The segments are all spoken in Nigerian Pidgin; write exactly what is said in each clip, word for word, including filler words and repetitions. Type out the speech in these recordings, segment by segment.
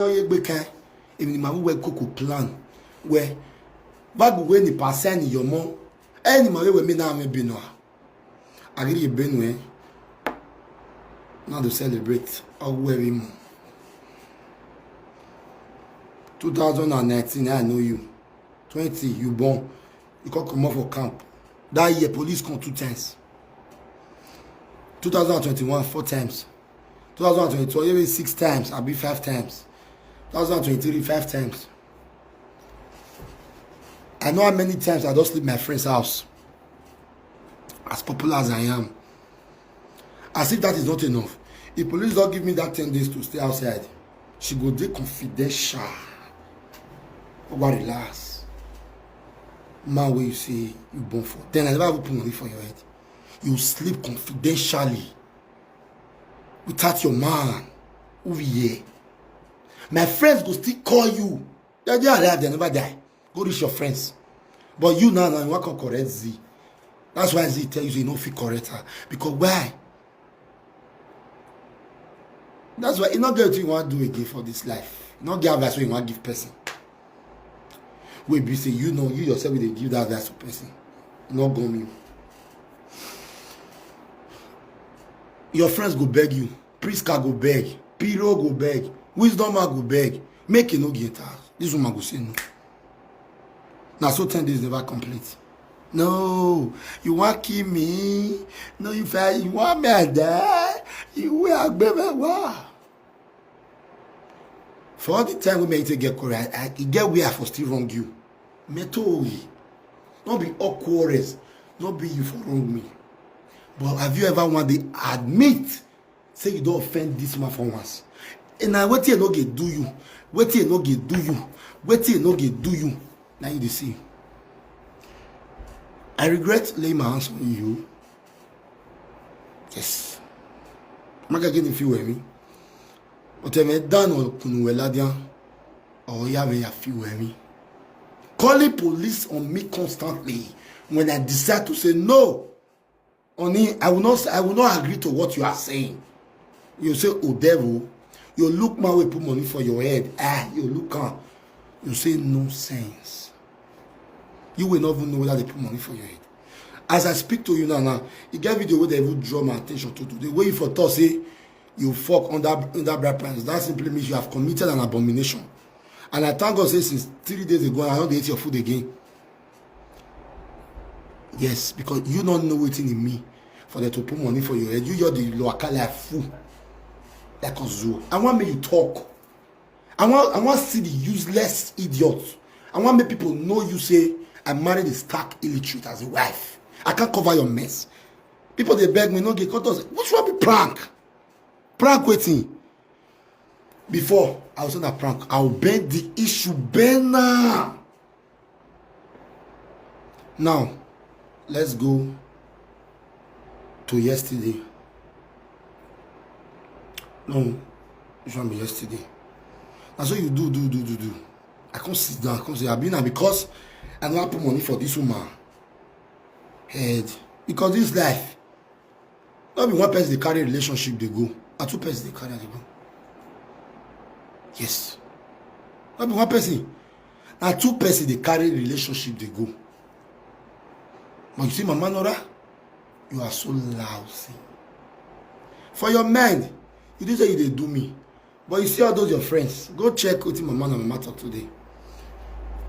Oye gbeke, èmi ni màá wíwẹ́ kókò plan. Wẹ́, báàgù wé ní pàṣẹ ni yọmọ. Ẹni màá wíwẹ́ mi náà mi bínú à. Àgírí ìbínú ẹ. Now to celebrate. Ọwọ́ ẹ̀rí mu. Two thousand and nineteen, I know you. Twenty, you born. You come comot for camp. That year, police come two times. Two thousand and twenty-one, four times. Two thousand and twenty-two, even six times, abi five times. Two thousand and twenty-three, five times. I know how many times I just leave my friend's house. As popular as I am. As if that is not enough. If police don't give me that ten days to stay outside, she go dey confidential. Oga, relax. Man wey you say you born for. Then I never even put money for your head. You sleep confidentially without your man. Who be here? My friends go still call you. They dey alive, they never die. Go reach your friends. But you now, now you wan come correct Z. That's why Z tell you say you no fit correct her. Because why? That's why you no get wetin you wan do again for this life. You no get advice wey you wan give person. Wey be say you know, you yourself wey dey give that advice to person. No gum you. Your friends go beg you. Prisca go beg. Piro go beg. Wisdom man go beg. Make e no get house. This woman go say no. Na so ten days never complete. No, you wan kill me? No, if I, you want me I die? You wey agbe me wa. For all the time wey me take get quarrel, I, I e get where I for still wrong you. Me too. No be all quarrels, no be you for wrong me. But have you ever one day admit say you don offend this man for once? And na wetin e no get do you, wetin e no get do you, wetin e no get do you, na you dey see. I regret laying my hands on you. Yes. Maka gini fi wemi. Oteme dan o kunu weladian. Or yave ya fi wemi. Calling police on me constantly when I decide to say no. Oni, I will not, I will not agree to what you are saying. You say, "Oh devil, you look man wey put money for your head." Ah, you look am. You say, "Nonsense." You will not even know whether they put money for your head. As I speak to you now, now, you get video where they even draw my attention to today. Where you for talk say you fuck under, under bright price. That simply means you have committed an abomination. And I thank God say since three days ago, I don't eat your food again. Yes, because you don't know wetin e mean for them to put money for your head. You just dey waka like fool, like a zoo. I want make you talk. I want, I want see the useless idiot. I want make people know you say I married a stark illiterate as a wife. I can't cover your mess. People they beg me no get cut us. Which one be prank? Prank wetin? Before I was on a prank, I will bend the issue, bend now. Now, let's go to yesterday. No, which one be yesterday? And so you do, do, do, do, do. I can't sit down, I can't say, I been because I don't put money for this woman head. Because this life, no be one person dey carry relationship dey go. Na two person dey carry am dey go. Yes. No be one person. Na two person dey carry relationship dey go. But you see, Mama Nora, you are so lousy. For your mind, you think say you dey do me. But you see all those your friends, go check wetin Mama and Mama talk today.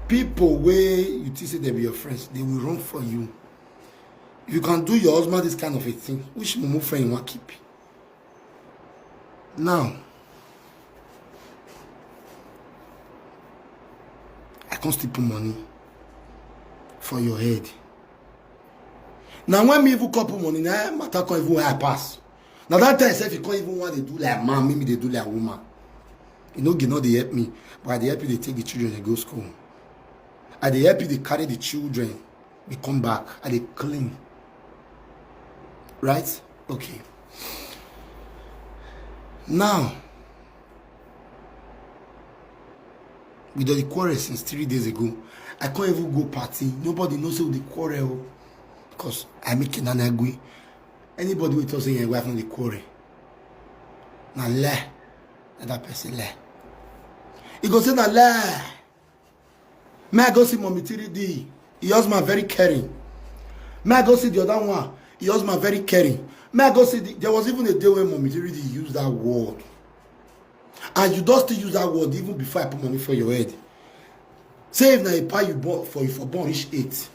People wey you think say they be your friends, they will run for you. If you can do your husband this kind of a thing, which mumu friend you wan keep? Now, I can't still put money for your head. Now, when me even come put money, now matter come even high pass. Now that time sef, you can't even want to do like man, make me dey do like woman. You know, you know they help me, but I dey help you dey take the children dey go school. I dey help you dey carry the children dey come back. I dey clean. Right? Okay. Now, we don dey quarrel since three days ago. I can't even go party. Nobody knows say we dey quarrel o. Because I make an angry. Anybody wey talk say your wife no dey quarrel, na lie. Na that person lie. He go say na lie. May I go see Mommy three D? Your husband very caring. May I go see the other one? Your husband very caring. May I go see the, there was even a day when Mommy three D used that word. And you don't still use that word even before I put money for your head. Say if na a pie you bought for, you for born reach eight.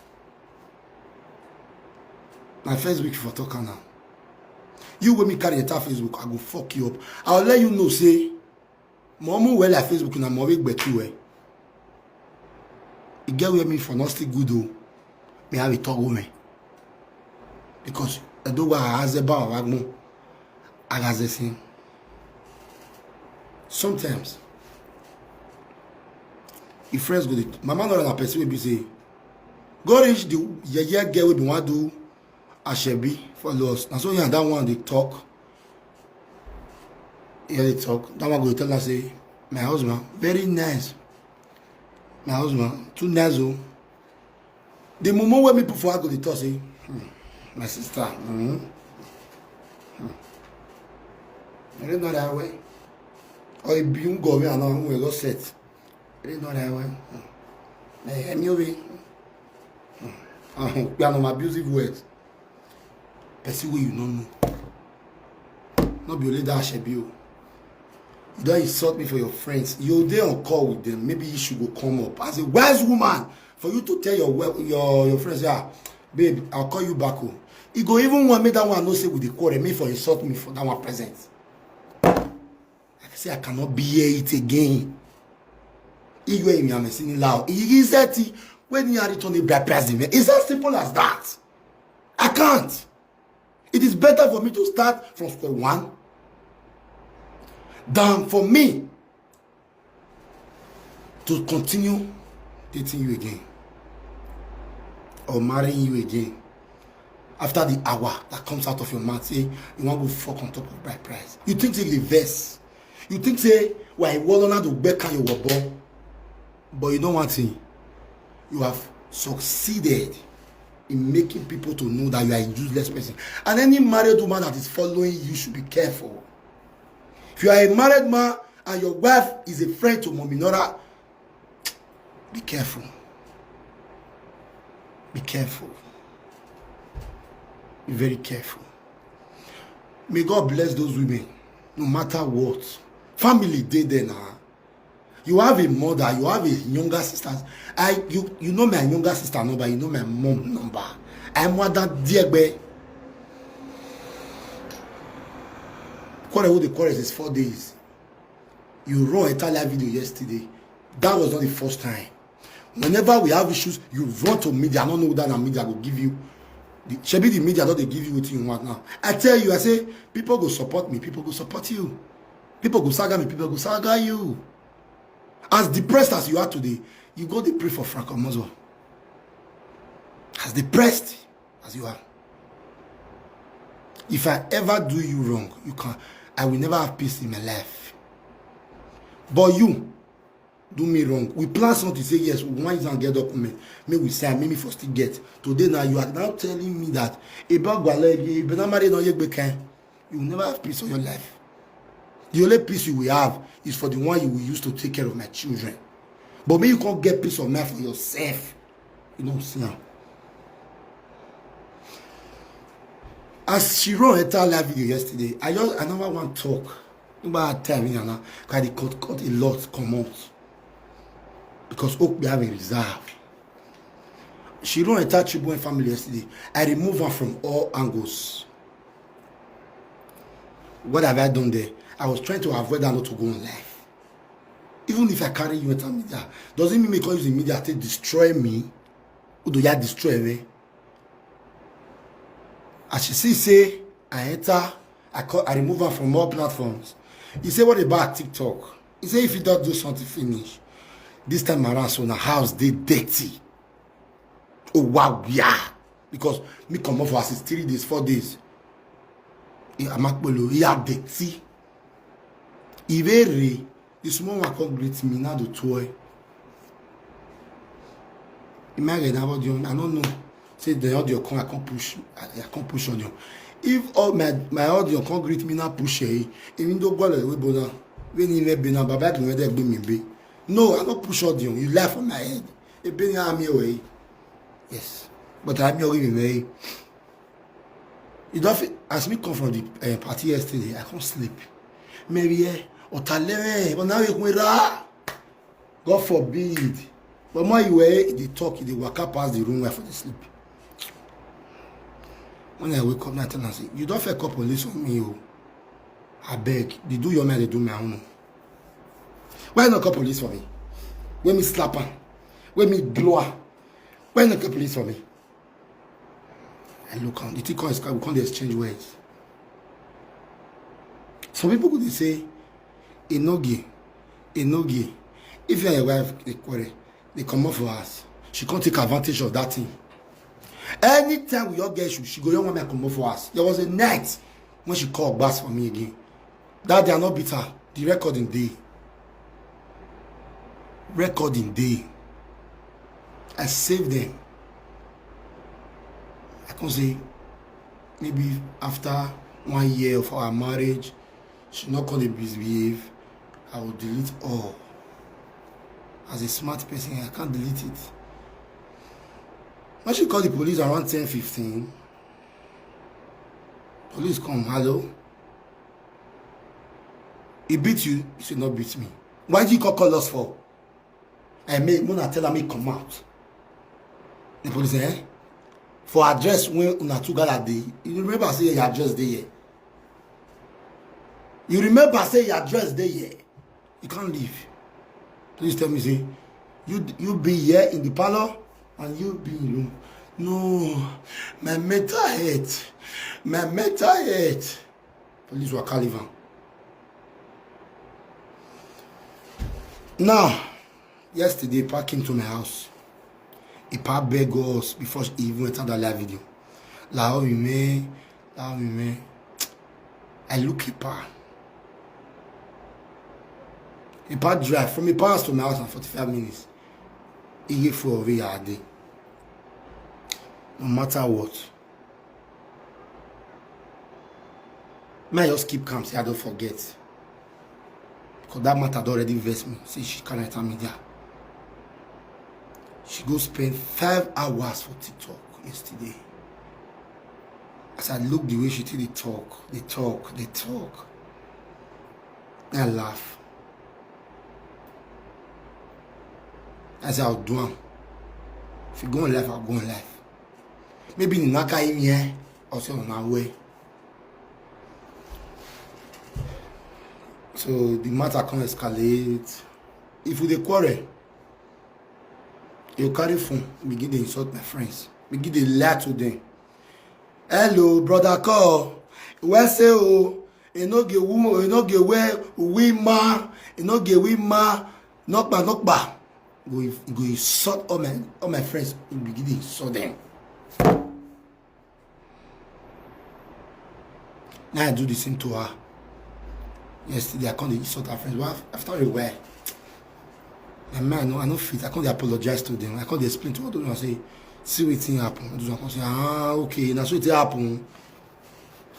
Na first week for talk am now. You wey me carry enter Facebook, I go fuck you up. I will let you know say Momu well like Facebook na mo wey gbetu eh. E get where me for not still good o. Me have a talk woman. Because I do what I has about Agmo. I has the same. Sometimes, if friends go, dey- my man not a person will be say, go reach the yeah, yeah, girl will be one do. I shall be for lost. And so yeah, that one they talk. Yeah, they talk. That one go tell us say, my husband, very nice. My husband, too nice oh. The mumu wey me put for her go dey talk say, hmm, my sister, hmm, hmm. I don't know that way. Or if you go where I know where go set. I don't know that way. Hmm. Eh, eh, me over. Hmm. Ah, we are not abusive words. Person wey you no know. No be only that shebi o. You don insult me for your friends. You dey on call with them. Maybe issue go come up. As a wise woman, for you to tell your we- your your friends, yeah, babe, I'll call you back. Oh, e go even want make that one know say we dey quarrel. Me for insult me for that one present. I say I cannot bear it again. Igwe imi amesini lao. Igi zeti when you are returning by president. It's as simple as that. I can't. It is better for me to start from square one than for me to continue dating you again or marrying you again after the hour that comes out of your mouth say you wan go fuck on top of bride price. You think say you dey vex? You think say why you wan learn to gbeka your wobo? But you know one thing, you have succeeded in making people to know that you are a useless person. And any married woman that is following you should be careful. If you are a married man and your wife is a friend to Mommy Nora, be careful. Be careful. Be very careful. May God bless those women, no matter what. Family dey there now. You have a mother, you have a younger sister. I you you know my younger sister number, you know my mom number. I'm mother dear gbe. Quarrel with the quarrel is four days. You run entire live video yesterday. That was not the first time. Whenever we have issues, you run to media. I don't know that the media will give you. The, shebi the media don't they give you what you want now. I tell you, I say people go support me, people go support you. People go saga me, people go saga you. As depressed as you are today, you go dey pray for Frank Omozo. As depressed as you are. If I ever do you wrong, you can I will never have peace in my life. But you do me wrong. We plan something, say yes, we want and get document. May we sign, maybe for still get. Today now you are now telling me that about Gwale, if you not married on your can, you will never have peace of your life. The only peace you will have is for the one you will use to take care of my children. But may you can't get peace of mind for yourself. You don't see now. As she run enter live video yesterday, I just I never want talk. Nobody tell me now. Cause they cut cut a lot come out. Because hope they have a reserve. She run enter Chibuen family yesterday. I remove her from all angles. What have I done there? I was trying to avoid that not to go on live. Even if I carry you enter media, doesn't mean me call you the media to destroy me. Who do you destroy me? As she see say I enter, I call, I remove her from all platforms. He say what about TikTok? He say if he don't do something finish, this time around so na house dey dirty. Oh wow, yeah. Because me come off for as three days, four days. Eh, Amakpolo, he had dirty. Ìbéèrè, the small one come greet me now the toy. Imagine about you, I don't know. Say the audio come, I can't push, I, I can't push on you. If all my my audio come greet me now push eh, even though go away but now, when he may be now, baba can whether be me be. No, I no push all the, you lie for my head. Ebeni ami owe. Yes. But I'm your giving me. You don't feel, as me come from the uh, party yesterday, I can't sleep. Maybe, eh, otalere, but now you go ra. God forbid. But more you were, the talk, the waka past the room where for the sleep. When I wake up, now I tell her, say, you don't feel call police on me, oh. I beg. They do your man, they do my own. Why not call police for me? When me slap her, when me blow her, why not call police for me? I look on the thing come, we come dey exchange words. Some people go dey say, Enogie, Enogie, if you and your wife dey quarrel, they come up for us. She can't take advantage of that thing. Anytime we all get issue, she go young woman come up for us. There was a night when she called bass for me again. That day I not beat her. The recording day. Recording day. I saved them. I can say maybe after one year of our marriage, she not call the misbehave. I will delete all. As a smart person, I can't delete it. When she called the police around ten fifteen, police come, hello. He beat you, he should not beat me. Why did you call, call us for? I made Mona tell me come out. The police eh? For address when una two gather dey. You remember say your address dey here. You remember say your address dey here. You can't leave. Please tell me say you you be here in the parlor and you be in room. No, my mental health, my mental health. Police were calivan. Now, yesterday, Epa came to my house. Epa beg us before she even enter that live video. La oh, man, la oh, man. I look Epa. Epa drive from Epa house to my house in forty-five minutes. He gave for over a day. No matter what. May I just keep calm, say I don't forget. Because that matter don already vex me. Say she can't enter media. She go spend five hours for TikTok yesterday. As I look the way she take dey talk, dey talk, dey talk, I laugh. I say, I'll do am. If you go on life, I'll go on life. Maybe in Naka in here, or say on our way. So the matter come escalate. If we dey quarrel, you carry phone, begin dey insult my friends, begin dey lie to them. Hello, brother call. Where say oh, e no get woman, e no get where we ma, e no get we ma, nokpa nokpa. Go go insult all my all my friends, begin dey insult them. Now I do the same to her. Yesterday I come dey insult her friends. Well, after a while, my man, no, I no fit. I come dey apologize to them. I come dey explain to all those ones, say, see wetin happen. All those ones come say, ah, okay, na so it happen.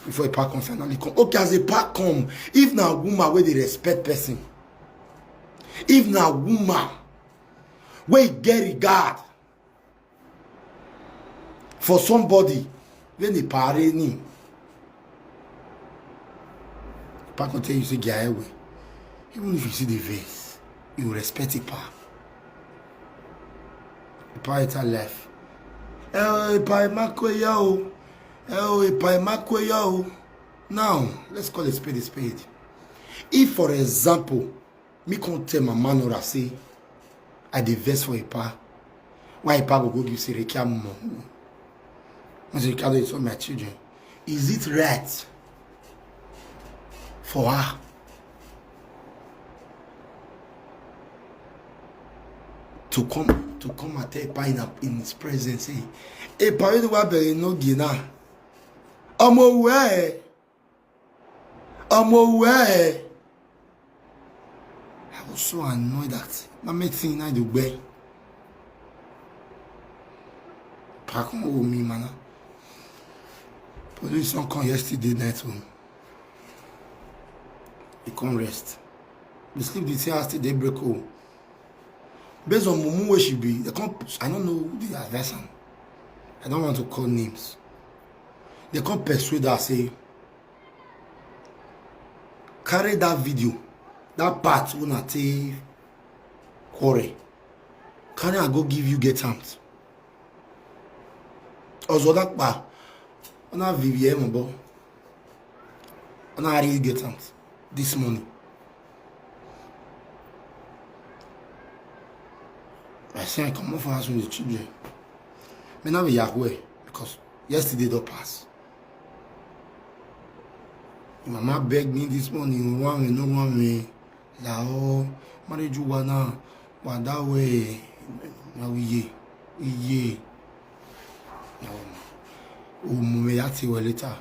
Before Epa come finally come. Okay, as Epa come, if na woman wey dey respect person, if na woman wey get regard for somebody, when dey pare ni, Epa come tell you say, get away. Even if you see the vex, you respect Epa. Epa enter life. Eh, Epa Emakweya o. Eh, Epa Emakweya o. Now, let's call a spade a spade. If, for example, me come tell Mama Nora say I dey vex for Epa, why Epa go go give Serekia money? When Serekia dey insult my children, is it right for her to come to come and tell Epa in, in his presence, say, Epa, you know what, but you know, Gina. Ọmọ òwú ẹ̀, ọmọ òwú ẹ̀. I was so annoyed that my mate thing na dey gbẹ. Epa come hold me, man. Police don come yesterday night o. He come rest. We sleep the same house till daybreak o. Based on mumu wey she be, they come, I don't know who dey advise am. I don't want to call names. They come persuade her say, carry that video, that part wey una take quarrel, carry am go give you get armed. Ozodakpa, una Vivian Mobo, una really get armed this morning. I say I comot for house with the children. Me now be Yahweh because yesterday don pass. Mama beg me this morning, no one way, no one way. La oh, marriage you wanna, what that way? Now we ye, we ye. Now, oh, mommy, that's it later.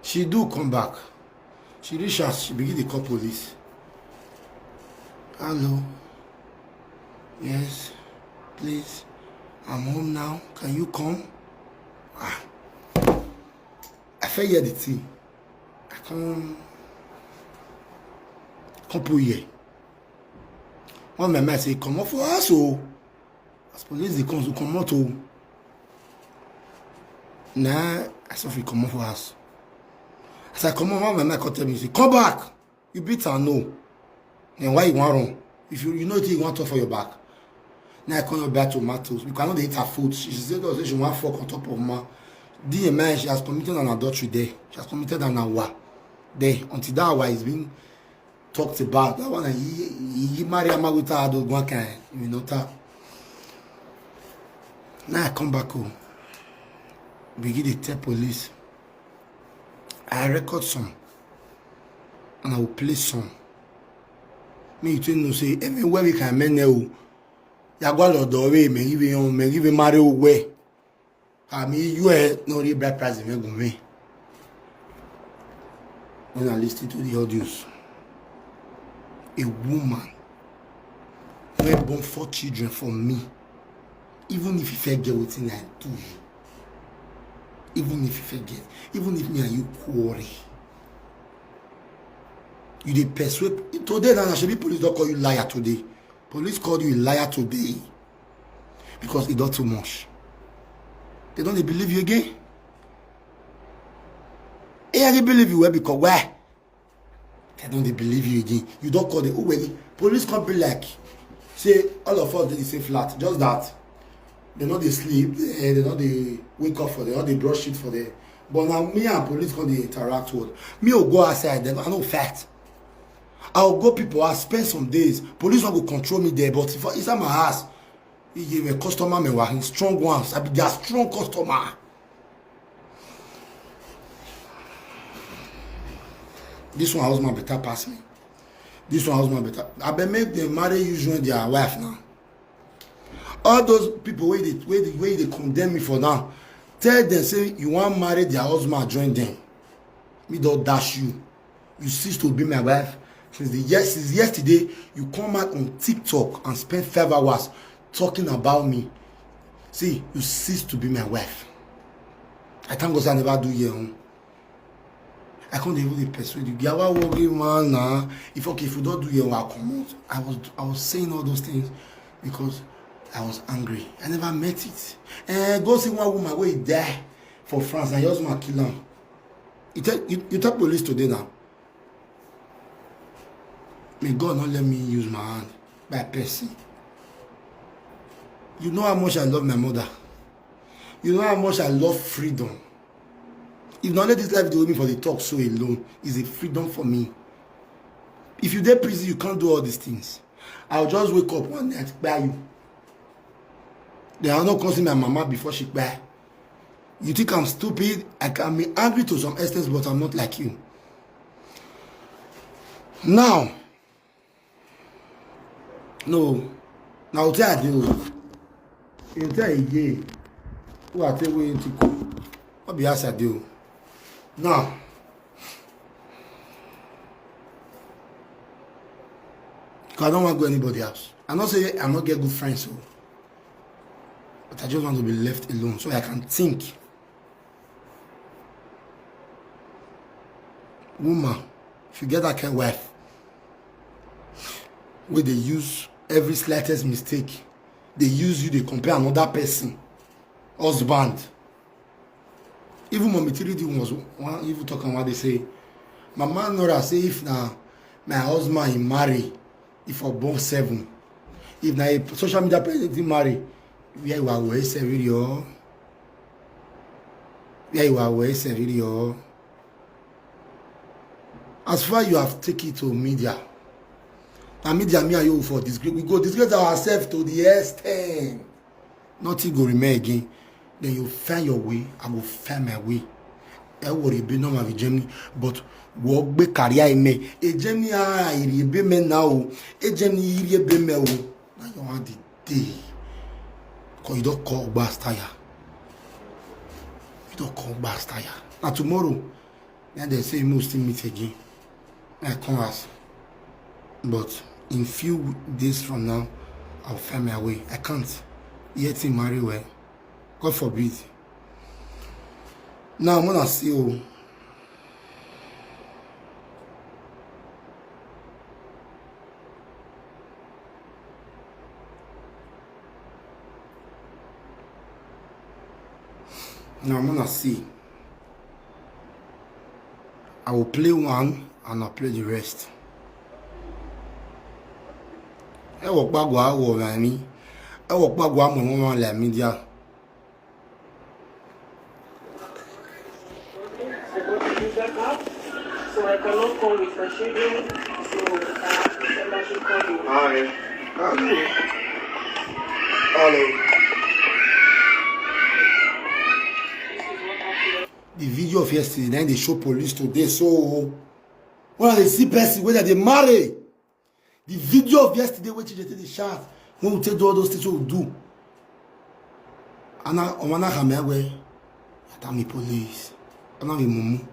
She do come back. She reach house, she begin dey call police. Hello. Yes, please. I'm home now. Can you come? Ah. I fit hear the thing. I come, come put here. One my man say, comot for house o. As police dey come, so comot o. Na I suffer comot for house. As I comot, one my man come tell me, say, come back. You beat am no. Then why you wan run? If you, you know wetin you wan talk for your back. Now I come your back tomatoes because I no dey eat her food. She say, say she wan fuck on top of ma. D M I, she has committed an adultery there. She has committed an awa there. Until that awa is being talked about. That one, he, he, he marry Ama with her, don't go can, you know, that. Now I come back home. Begin dey tell police. I record some. And I will play some. Me you think no say, everywhere we can men now. Yagwa lo do we, me give you, me give you marry we. I mean, you are no real bride price, me go me. When I listen to the audios, a woman wey born four children for me, even if you fit get wetin I do you, even if you fit get, even if me and you quarrel, you dey persuade. Today now, na shebi police don call you liar today. Police called you a liar today because e don too much. They don dey believe you again. They dey believe you well because why? They don dey believe you again. You don call them, oh, well, police come be like, say, all of us dey the same flat. Just that they no dey sleep, eh, they no dey wake up for them, no dey brush shit for them. But now me and police come dey interact with. Me will go outside, then I no fight. I will go people house, spend some days. Police no go control me there, but if I, inside my house, you give a customer me wa, strong ones. I be their strong customer. This one husband better pass me. This one husband better. I bet make them marry you join their wife now. All those people wey dey, wey dey, wey dey condemn me for now, tell them say you wan marry their husband, join them. Me don dash you. You cease to be my wife. Since the yes, since yesterday, you come out on TikTok and spend five hours talking about me. See, you cease to be my wife. I thank God say I never do your own. I can't even dey persuade you. Yawa worry man na. If, okay, if you don't do your work, comot. I was, I was saying all those things because I was angry. I never meant it. Eh, go see one woman wey die for France and your husband kill am. You tell, you, you tell police today now. May God not let me use my hand by person. You know how much I love my mother. You know how much I love freedom. If not let this life dey hold me for the talk so alone, is a freedom for me. If you dey prison, you can't do all these things. I'll just wake up one night, buy you. Then I'll not come see my mama before she buy. You think I'm stupid? I can be angry to some extent, but I'm not like you. Now, no, now tell I do. You tell again. Who I tell wey you think? What be as I do? Now, 'cause I don't want to go anybody else. I not say I not get good friends, so, but I just want to be left alone so I can think. Woman, if you get that kind of wife, Wey dey use every slightest mistake, dey use you dey compare another person husband. Even Mommy Three D was one even talk am one day say, "Mama Nora say if na my husband he marry, if for born seven, if na a social media president he marry, where you are wey seven yo, where you are wey seven yo." As far you have take it to media, na media me and you for disgrace, we go disgrace ourselves to the extent nothing go remain again. Then you find your way, I go find my way. Ẹ wò rí bí normal with Germany, but wọ́n gbé career ẹ̀ mẹ́. E Germany a rí ebe mẹ́ náà o, e Germany rí ebe mẹ́ o. Now you want the day, cause you don call gbas tire. You don call gbas tire. Na tomorrow, then they say you must still meet again. I come ask. But in few days from now, I'll find my way. I can't. Yet in marry well. God forbid. Now, I'm gonna see you. Now, I'm gonna see. I will play one and I'll play the rest. Ẹ wọ pàgọ́ àwọ̀ rẹ̀ mi. Ẹ wọ pàgọ́ àmọ̀ wọn wọn lẹ̀ mí díà. So I cannot call with my children. So uh, I should call you. Hi. Hello. The video of yesterday, then they show police today. So when they see person whether they marry, the video of yesterday, which they take the shot, when we take do all those things we do. And I want to come here where I tell me police. I don't be mumu.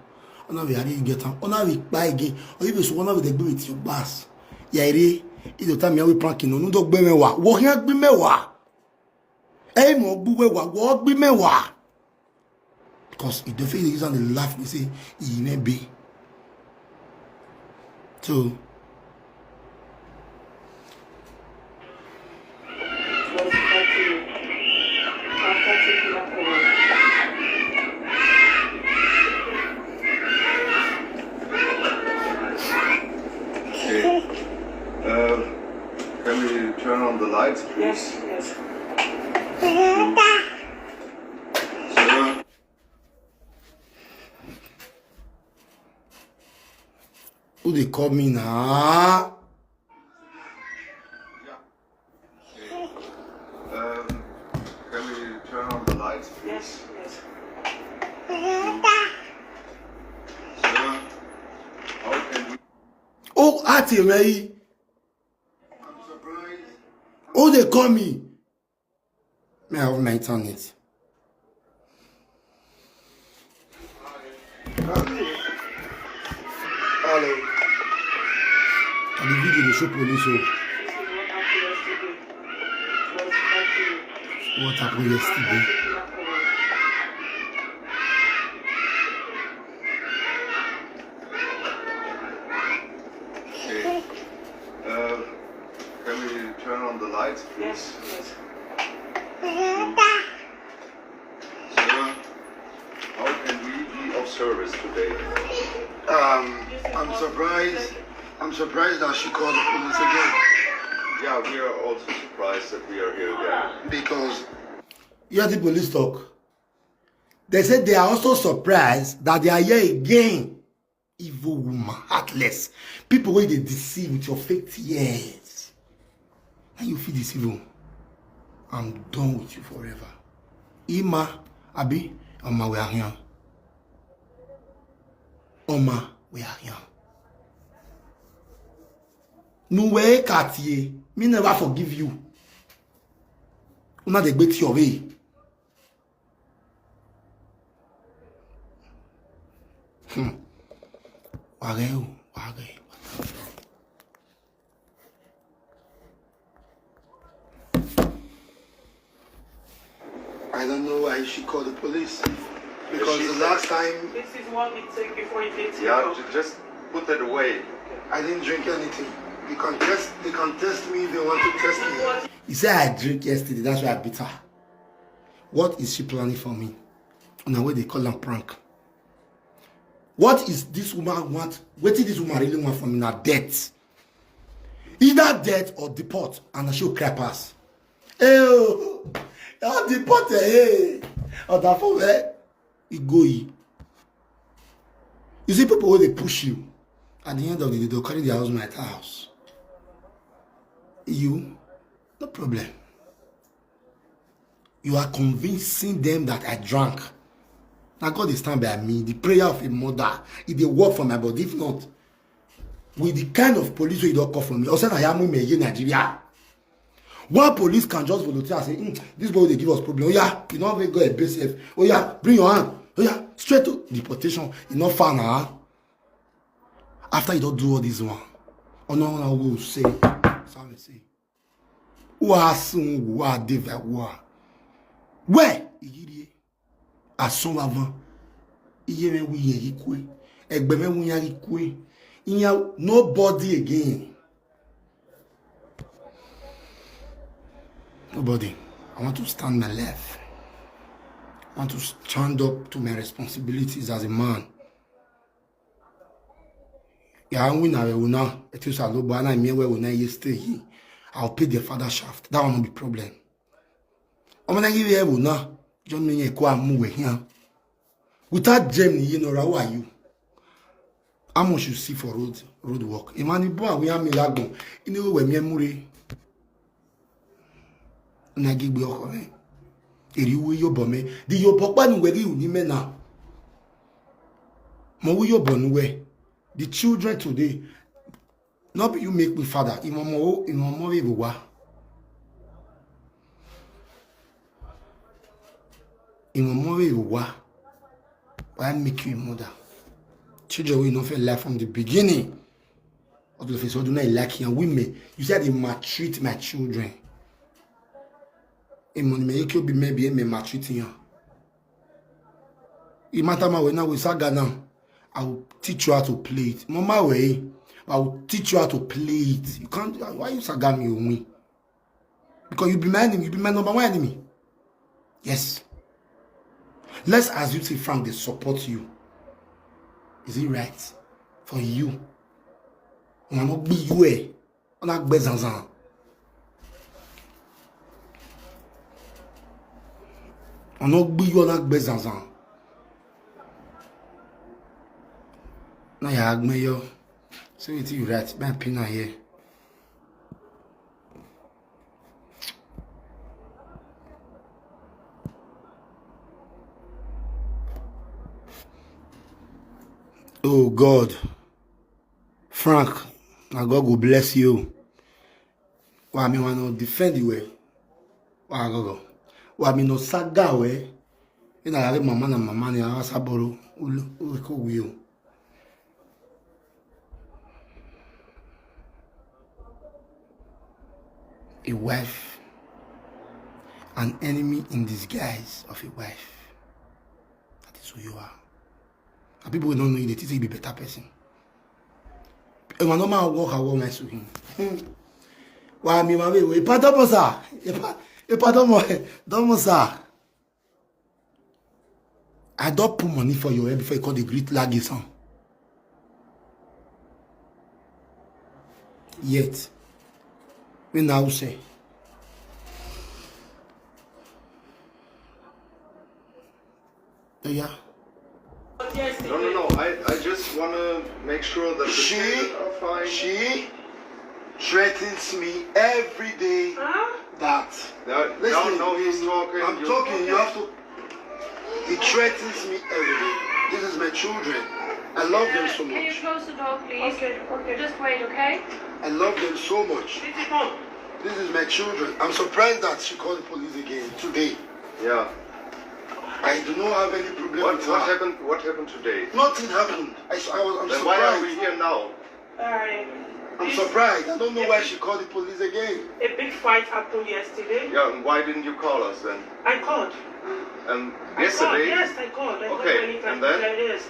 I don't be hurry you get am. I don't be buy again. Or even so one of the go with your bus. Yeah, it is. It's the time you will prank you. No, no, don't be me wa. What can be me wa? Hey, mo bu we wa. What be me wa? Because if the face is on the laugh, we say he may be. So Okay. Uh, can we turn on the lights, please? Yes, yes. Sarah? Who they call me now? Um, can we turn on the lights, please? Yes, yes. Sarah, how can we? Oh, Auntie Ray. I'm surprised. Oh, they call me. May I have my internet? Hello. And the video dey show police o. What happened yesterday? Okay. Uh, can we turn on the lights, please? Yes, yes. Sarah, how can we be of service today? Um, I'm surprised. I'm surprised that she called the police again. Yeah, we are also surprised that we are here again. Because you hear the police talk. They said they are also surprised that they are here again. Evil woman, heartless. People wey dey deceive with your fake tears. How you fit deceive them? I'm done with you forever. Ima, abi, Oma, we are here. Oma, we are here. No way, Katie. Me never forgive you. Una dey gbeti your way. Hmm. Wàrẹ́ o, wàrẹ́. I don't know why she called the police. Because the last time this is what we take before you get here. Yeah, ju- just put it away. I didn't drink anything. They can test, they can test me if they want to test me. He said I drink yesterday, that's why I beat her. What is she planning for me? Now where they call am prank. What is this woman want? Wetin this woman really want from me na death. Either death or deport, and she will cry pass. Hey, oh, oh, deport, eh, hey. Or that for where? Igoyi. You see people wey dey push you, at the end of the day, they'll carry their house my house. You, no problem. You are convincing them that I drank. Now God is stand by me. The prayer of a mother, if they work for my body, if not, with the kind of police wey you don call for me, Osa na ya mu me ye Nigeria. One police can just volunteer and say, "Mm, this boy dey give us problem. Oh yeah, you don't even go a base safe. Oh yeah, bring your hand. Oh yeah, straight to deportation. You not far now." After you don't do all this one, oh no, no, will say, sorry, say, who are soon, who are they, who are where? Asụwavan. Ihe menwu ihe gị kwue. Egbe menwu ya gị kwue. Ihe, nobody again. Nobody. I want to stand my left. I want to stand up to my responsibilities as a man. Ya win na we una. Etu sa lo bo ana mi we una ye stay here. I'll pay the father shaft. That one no be problem. Omo na give you una. John me ko amu we here. Without Germany, you know, who are you? How much you see for road, road work? Imani bo awe ami lagun. Ini we mi emure. Na gigbe oko re. Eri we yo bo me. Di yo bo pa nu we ri uni me na. Mo we yo bo nu we. The children today, not be you make me father. Imo mo, imo mo we wa. Imo mo we wa. Why make you a mother? Children we no feel life from the beginning. All of a sudden, I like young women. You said they maltreat my children. Imo ni me you be maybe me maltreating you. Imata ma we now we saga now. I will teach you how to play it. Mama we, I will teach you how to play it. You can't. Why you saga me with me? Because you be my enemy. You be my number one enemy. Yes. Let's assume say Frank dey support you. Is it right for you? Una no gbe you eh. Una gbe zanzan. Una no gbe you, una gbe zanzan. Na ya agbe yo. See wetin you write. My pin na here. Oh God, Frank, na God go bless you. Wa mi wan no defend you well. Wa gogo. Wa mi no saga well. Ina yare mama na mama ni awa saboro. Ulu, ulu ko wiyo. A wife, an enemy in disguise of a wife. That is who you are. And people wey don't know you, they think say you be better person. And my normal walk, I walk my suhin. Why me, my way? Ipa domo sa, ipa, ipa domo, domo sa. I don put money for your head before you call the great lagi son. Yet, we now say, yeah. No, no, no. I, I just want to make sure that the She, children are fine. She threatens me every day. Huh? That. No, listen, no, no, he's talking. I'm talking. You have to. He threatens me every day. This is my children. I love them so much. Can you close the door, please? Okay, okay. Just wait, okay? I love them so much. This is my children. I'm surprised that she called the police again today. Yeah. I do not have any problem with her. What happened? What happened today? Nothing happened. I, s- I was. I'm surprised. Then why are we here now? Alright. I'm surprised. I don't know why she called the police again. A big fight happened yesterday. Yeah, and why didn't you call us then? I called. And yesterday? Yes, I called. I called many times. Okay, and then? Yes.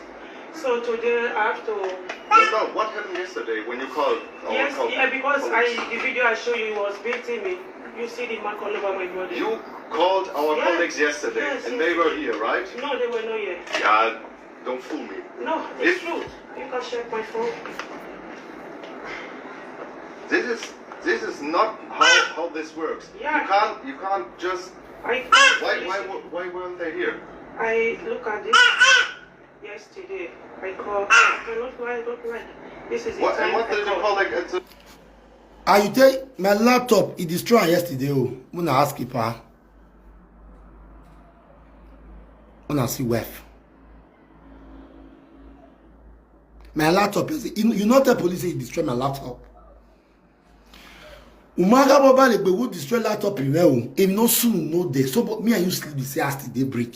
So today I have to. No, no, what happened yesterday when you called our Yes, call- yeah, because colleagues? I the video I showed you, he was beating me. You see the mark all over my body. You called our Yes, colleagues yesterday, yes, and yes. They were here, right? No, they were not here. Yeah, don't fool me. No, it's If- true. You can check my phone. This is this is not how, how this works. Yeah. You can't you can't just I why why wa- why weren't they here? I look at this yesterday. I call. I cannot lie. I don't lie. This is the What and time what I did you call. call like? It's a- And you take my laptop, it destroy yesterday. Oh, when I ask you, pa, when I see wife, my laptop is you, you not tell police say you destroy my laptop. Umaga Bobalegbe will destroy laptop in well. If no soon, no day. So, but me and you sleep the same as the daybreak.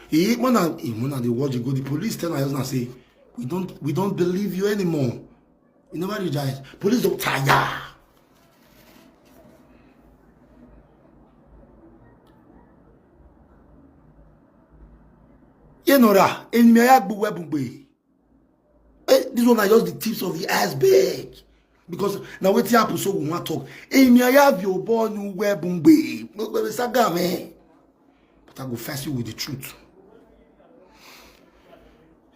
He when I he, when I dey watch you go, the police tell my husband say, we don't we don't believe you anymore. You never realize. Police don't tire. You know that. In me I go web. Eh, this one are just the tips of the iceberg. Because now wetin happen so we wan talk. Èmi àyà fi òbọ nu web ń gbé. Gbogbo saga man. But I go face you with the truth.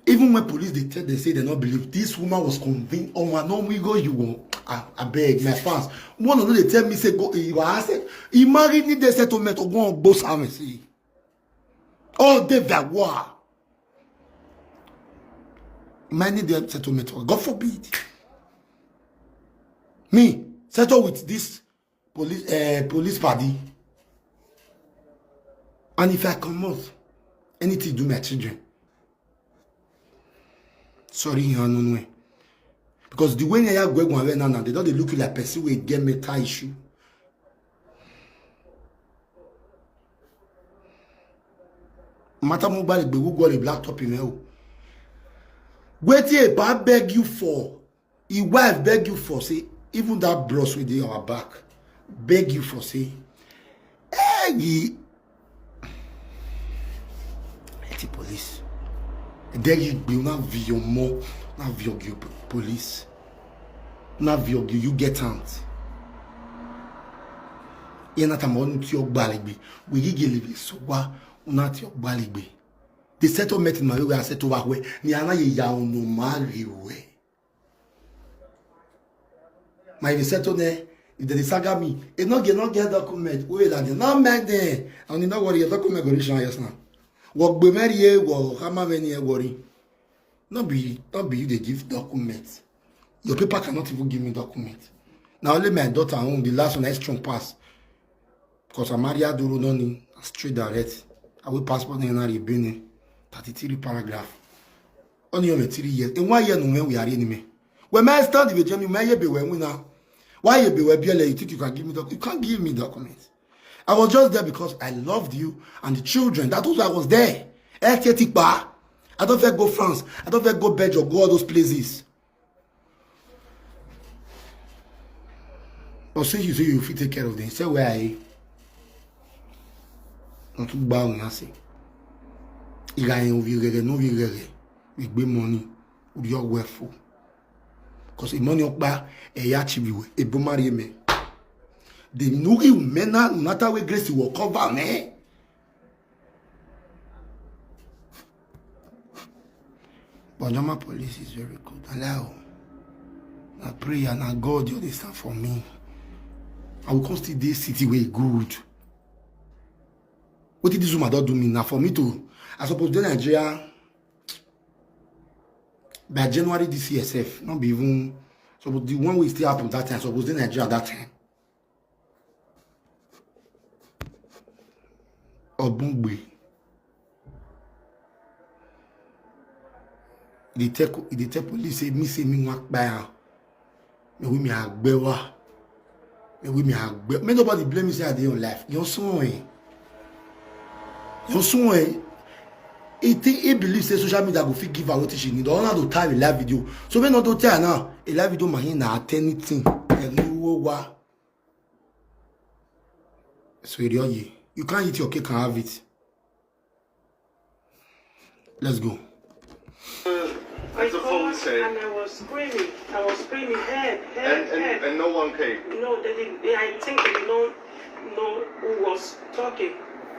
Even when police dey tell them say they no believe, this woman was convinced. Oh, I know we go you won. I, I beg my fans. One of them they tell me say go. He was asked. He married need the settlement or go on both arms. See, all day that war. Many dem settlement. God forbid. Me settle with this police uh, police party. And if I come out, anything do my children. Sorry, you know. Because the way they are going away now, now they don't they look you like person with get mental issue. Matter mobile be who got a black top in hell. Wetin a bad beg you for? His wife beg you for say, even that bros with our back beg you for say, hey, the police. Then you will not be your mom, not be your police, not be your you get out. Yẹn náà tàmọ́ ní tí ó gbàlẹ́gbẹ̀ wíyí gèlè bí sọ́wọ́ náà tí ó gbàlẹ́gbẹ̀. The settlement in my way I settle back where ni ana ye ya no mari we. My we settle there. If they saga me, it not get not get document. We like no man there. And you know what your document go reach now, yes now. What be marry ye wo how many worry. Not be not be you they give document. Your paper cannot even give me document. Now only my daughter own the last one I strong pass. Because I marry Adoro Noni, straight direct. I will passport in Nari Bene, thirty-three paragraph. Only only three years. In one year, no when we are enemy. When my stand with Jamie, my be when we now. Why you be where B L A? You think you can give me doc? You can't give me documents. I was just there because I loved you and the children. That was why I was there. Ẹ ti ẹ ti pa. I don't fẹ́ go France. I don't fẹ́ go Belgium. Go all those places. But say you say you fit take care of them. Say where I not to bow and say. Ìgbà yẹn ò fi gẹ̀gẹ̀ ní ò fi gẹ̀gẹ̀. We gbé money. We your wealthful. Because the money ọ̀pá ẹ̀yà chibi we ebo marry me. The nugi mena nata we grace will cover me. But Jama police is very good. Allow. Na prayer, na God you dey stand for me. I will come still dey city wey good. Wetin this woman don do me na for me to I suppose dey Nigeria by January this year sef, no be even suppose the one wey still happen that time suppose dey Nigeria that time. Obungbe. He dey tell co- he dey tell police say me say me wan kpai am. Me wey me agbewa. Me wey me agbe. Make nobody blame me say I dey on life. Your son eh. Your son eh. He think he believe say social media go fit give her wetin she need. All na to tie with live video. So make no to tell her now. A live video ma hin na at anything. Ẹnu owó wa. So èrè ọyẹ. You can't eat your cake and have it. Let's go. As the phone said. And I was screaming. I was screaming, "Help, help, and, and, help." And no one came. No, they didn't. They, I think they did not know who was talking.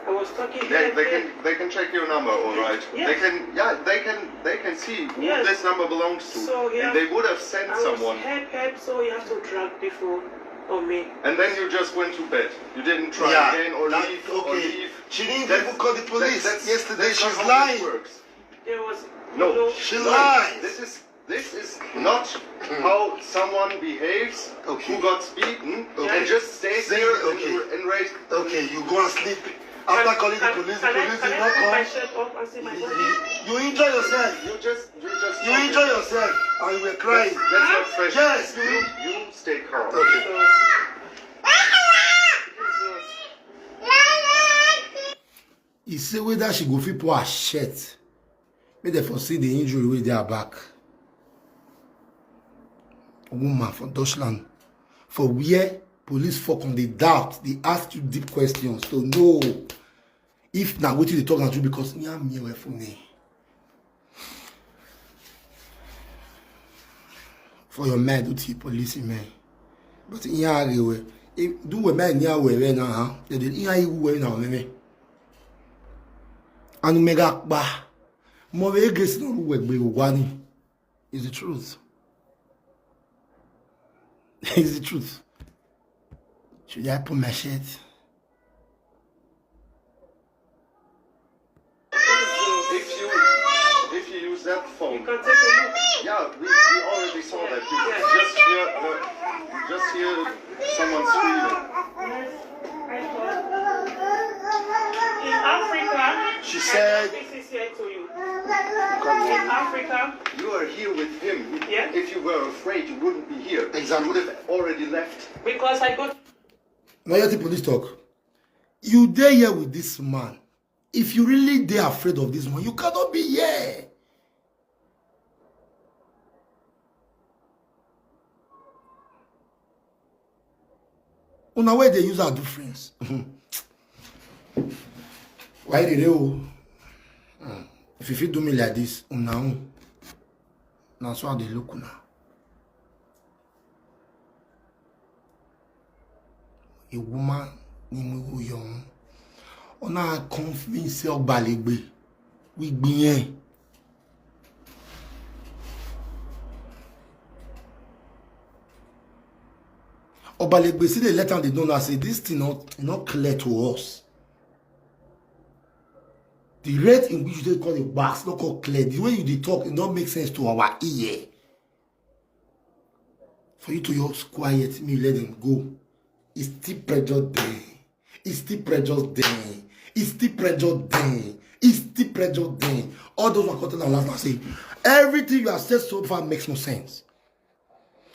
I was talking. They, help, they help. Can, they can check your number, all right. Yes. They can, yeah, they can, they can see who, yes, this number belongs to. So, yeah, and they would have sent, I was someone. Help, help. So you have to drag the phone on me. And then you just went to bed. You didn't try, yeah, again or that, leave, okay, or leave. She didn't even call the police. That's, that's, yesterday. That's, she's lying. There was no. She lies. This is, this is not how someone behaves, okay, who got beaten, okay, and just stays, okay, here, okay, and, and raised. Okay, you go and sleep. After calling the police, the police did not come. Can I take my shirt off and see my body? You, you enjoy yourself. You just, you just, you enjoy yourself, and you were crying. That's, that's not fresh. Yes, you, you stay calm. Okay. He say whether she go fit put her shirt, make dem for see the injury wey dey her back. Woman for Dutchland, for where police for come dey doubt, dey ask you deep questions to know if na wetin you dey talk na true, because yam yam for me. For your mind, do the police man. But in your way, do we man in your way now, huh? They did in your way now, man. And mega ba. Mo we grace no we be wani. Is the truth. Is the truth. Should I put my shirt? If you, if you use that phone, you can take a look. Yeah, we, we already saw that. You, yes, just hear the, you just hear someone screaming. Yes, I saw. In Africa, she said, I brought this here to you. In Africa, you are here with him. Yeah. If you were afraid, you wouldn't be here. Exactly. You would have already left. Because I got. Now you have the police talk. You dey here with this man. If you really dey afraid of this one, you cannot be here. Una wey dey use her do friends. Why dey dey o? If you fit do me like this, una own. Na so I dey look una. A woman named Uyohun. Ona convince Ogbalegbe. We gbin. Ogbalegbe still dey let am dey know now say this thing not, not clear to us. The rate in which they call it bars, not called clear. The way you dey talk, it don't make sense to our ear. For you to just quiet me, let them go. It's still pressure there. It's still pressure there. It's still pressure there. It's still pressure there. All those who are cutting our last and say, everything you have said so far makes no sense.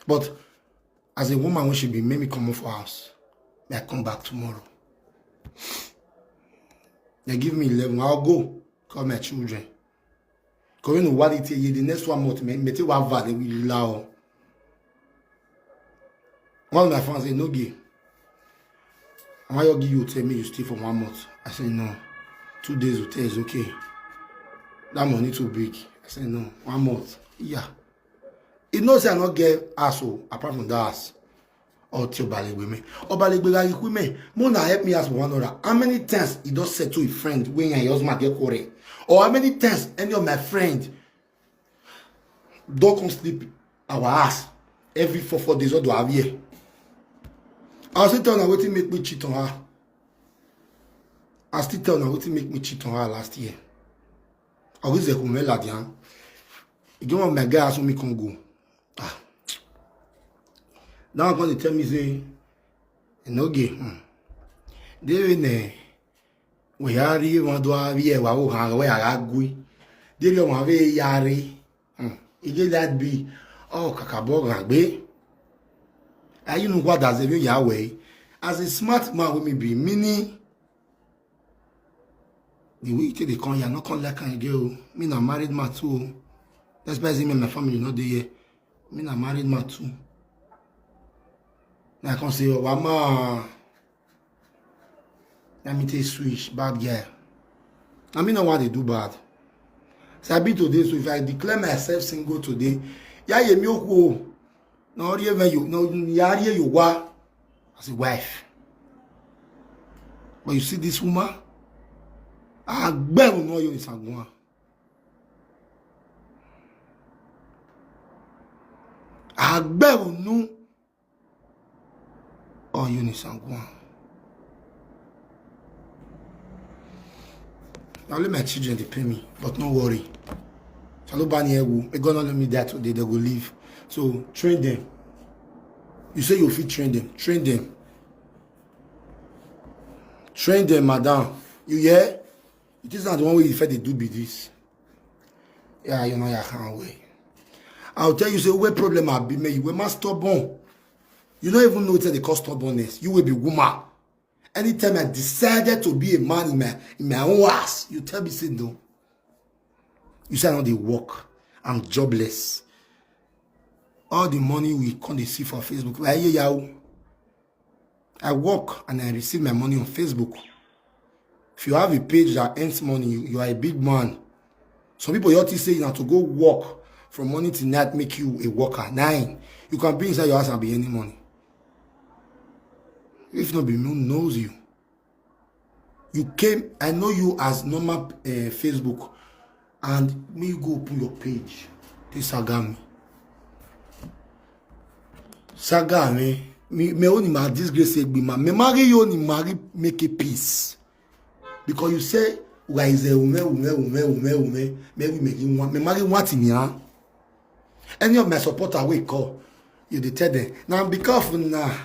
But as a woman, when she be, make me come off for house. May I come back tomorrow? They give me eleven. I'll go call my children. Because you know what it is, the next one month, me, me take one van, they will allow. One of my friends said, "No, gay. I want you give you tell me you stay for one month." I said, "No. Two days hotel is okay. That money too big." I said, "No, one month." Yeah. He knows I not get asshole apart from that ass. Or to Obalegbe me. Obalegbe like women. Mona help me ask one another. How many times he does say to a friend when your husband get quarrel? Or how many times any of my friend don't come sleep our ass every four, four days or do have here? I still tell her wetin make me cheat on her. I still tell her wetin make me cheat on her last year. I was a woman like that. You don't want my guy ask me can go. Ah. Now I'm gonna tell me say, no gay. Hmm. They in there. We are here, one do have here, wa o ha, we are agui. They don't have a yari. Hmm. It just that be. Oh, kakabo gagbe. Are you know what does it mean Yahweh? As a smart man with me be, meaning the way you take the con, you're not con like a girl. Me na married man too. That's why me and my family not there. Me na married man too. Now I can say, oh, mama, let me take switch, bad girl. I mean, I want to do bad. Sabi today, so if I declare myself single today, ya ye mi oku o. No ri even you, no ya ri you wa as a wife. But you see this woman, I bet no you is a woman. I bet no or Eunice and Guam. Now let my children they pay me, but no worry. Shalobani Ewu, may God not let me die today, they will leave. So train them. You say you fit train them, train them. Train them, madam. You hear? It is not the one way you fed they do be this. Yeah, you know, I can't wait. I'll tell you, say, where problem I be me, you were stubborn. You don't even know what they call stubbornness. You will be woman. Anytime I decided to be a man in my in my own house, you tell me say no. You say I know they work. I'm jobless. All the money we come dey see for Facebook. Why you yahoo? I work and I receive my money on Facebook. If you have a page that earns money, you, you are a big man. Some people you ought to say you have to go work from morning to night, make you a worker. Nine, you can be inside your house and be any money. If not be who knows you. You came, I know you as normal uh, Facebook, and me you go open your page. This saga me. Saga me. Me, me only my disgrace egbe ma. Me marry you only marry make a peace. Because you say, why is there ume, ume, ume, ume, ume? Me we make you want. Me marry what in ya? Any of my supporter we call, you dey tell them. Now because of now,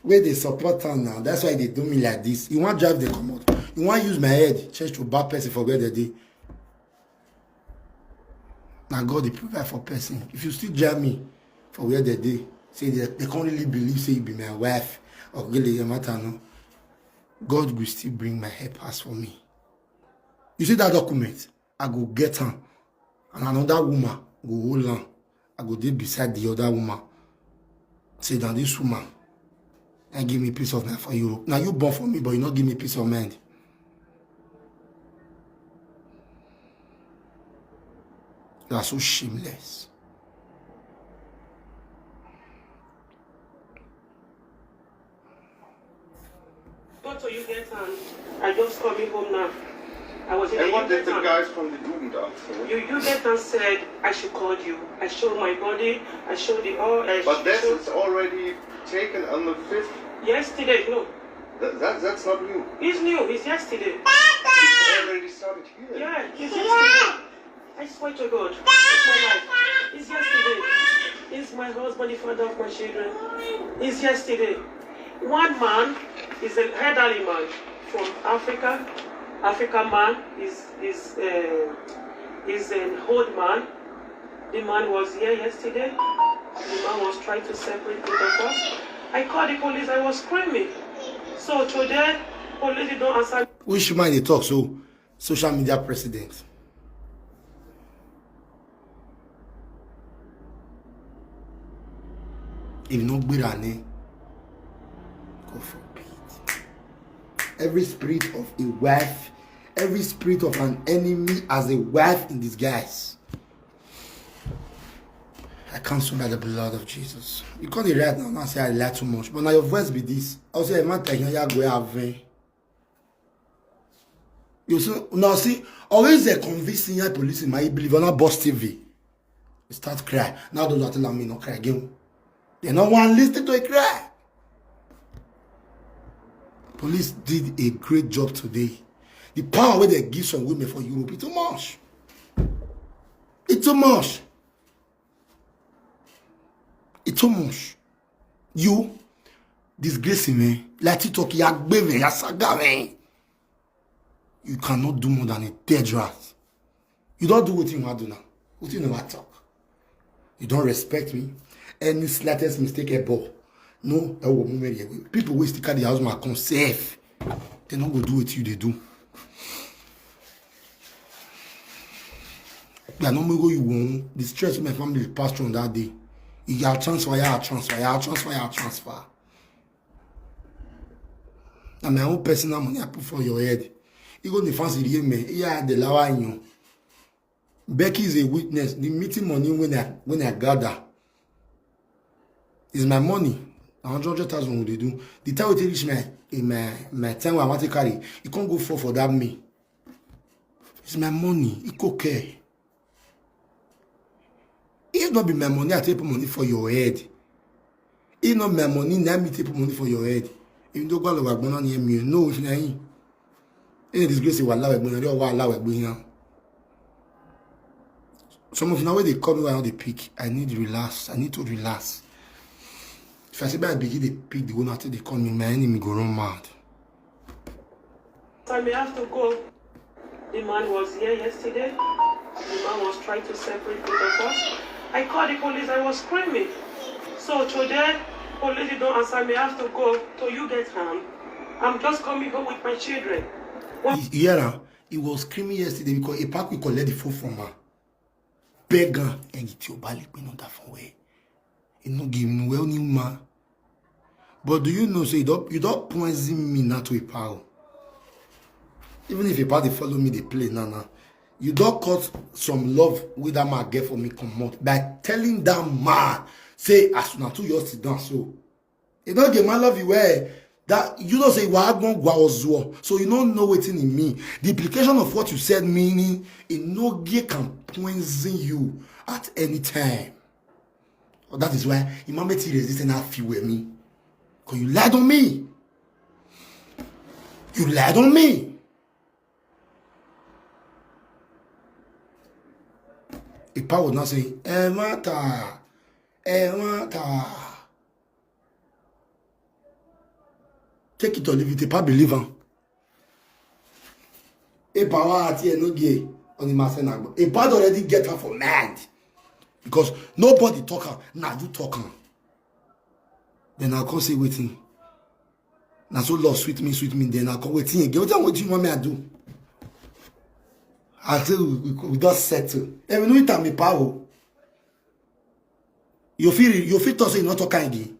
where they support am now, that's why they do me like this. You want drive the commode. You want use my head, change to bad person for where they dey. Now God dey provide for person. If you still drive me for where they dey, say they, they can't really believe say you be my wife or really your matter no. God will still bring my helpers for me. You see that document? I go get am. And another woman go hold am. I go dey beside the other woman. Say that this woman and give me peace of mind for Europe. Now you born for me, but you not give me peace of mind. You are so shameless. Doctor, you get am. I just coming home now. I was in And the what did the Jugendamt. Guys from the Jugendamt say? You, you get and said I should call you. I show my body. I show the all. Uh, But this is already taken on the fifth. Yesterday, no. That, that, that's not new. It's new. It's yesterday. It's already started healing. Yeah, it's yesterday. I swear to God, it's my life. It's yesterday. It's my husband, the father of my children. It's yesterday. One man is an elderly man from Africa. African man is is uh, is an old man. The man was here yesterday. The man was trying to separate both of us. I called the police. I was screaming. So today, police don't answer. Which man they talk so? Social media president. If no gbera ni, God forbid. Every spirit of a wife, every spirit of an enemy as a wife in disguise. I cancel by the blood of Jesus. You can't right now, now say I lie too much. But now your voice be this. Also, a man tell you, you go have You see, now see, always they convincing your police in my believe on boss T V. You start cry. Now don't tell me no cry again. They no one listen to a cry. Police did a great job today. The power where they give some women for Europe is too much. It's too much. It's too much. You disgrace me. Like TikTok, you are me, you saga me. You cannot do more than a dead rat. You don't do what you want to do now. What you never talk. You don't respect me. Any slightest mistake, a ball. No, I will move away. People will still carry the house my come safe. They not go do what you they do. They are not going to go you won't. The stress my family passed through on that day. You are transfer, you are transfer, you are transfer, you are transfer. Na my own personal money I put for your head. You go the fancy real me. Yeah, the lawa you. Becky is a witness. The meeting money when I when I gather is my money. A hundred thousand we dey do. The time we take reach my in my my time wey I want to carry, e come go fall for that me. It's my money. E go care. If not be my money, I take put money for your head. If not my money, na me take put money for your head. Even though gwalo wa gbona ni mi no if na yin. E disgrace wa lawe gbona, wa lawe gbona. Some of now wey dey call me, I no dey pick. I need relax. I need to relax. If I say I begin dey pick the one after they call me, my enemy go run mad. I may have to go. The man was here yesterday. The man was trying to separate both of us. I called the police. I was screaming. So today, police don't answer me. I have to go. So you get harm. I'm just coming home with my children. What? You hear am? He was screaming yesterday because a park we collect the phone from her. Beg am, ẹni tí o bá lè pinnu dà fún wẹ̀. Inú give me well new man. But do you know say you don you don poison me now to a power? Even if a party follow me, they play now now. You don cut some love with that man get for me comot by telling that man say as una two years sit down so. E don get my love you well. That you know say wa gbon gwa ozuo. So you don't know wetin e mean. The implication of what you said meaning e no get can poison you at any time. That is why Imam Eti resist and have you with me. Because you lied on me. You lied on me. Ipa would not say, eh, mata, eh, mata. Take it or leave it. Ipa believe him. Ipa wa ati enoge on the master nagbo. Ipa don already get her for mad. Because nobody talk her. Now you talk her. Then I'll come say waiting. Now so love sweet me, sweet me. Then I'll come waiting again. What, what do you want me to do? I say we, we, we don't settle. And we know it me power. You feel you feel to say you not talk again.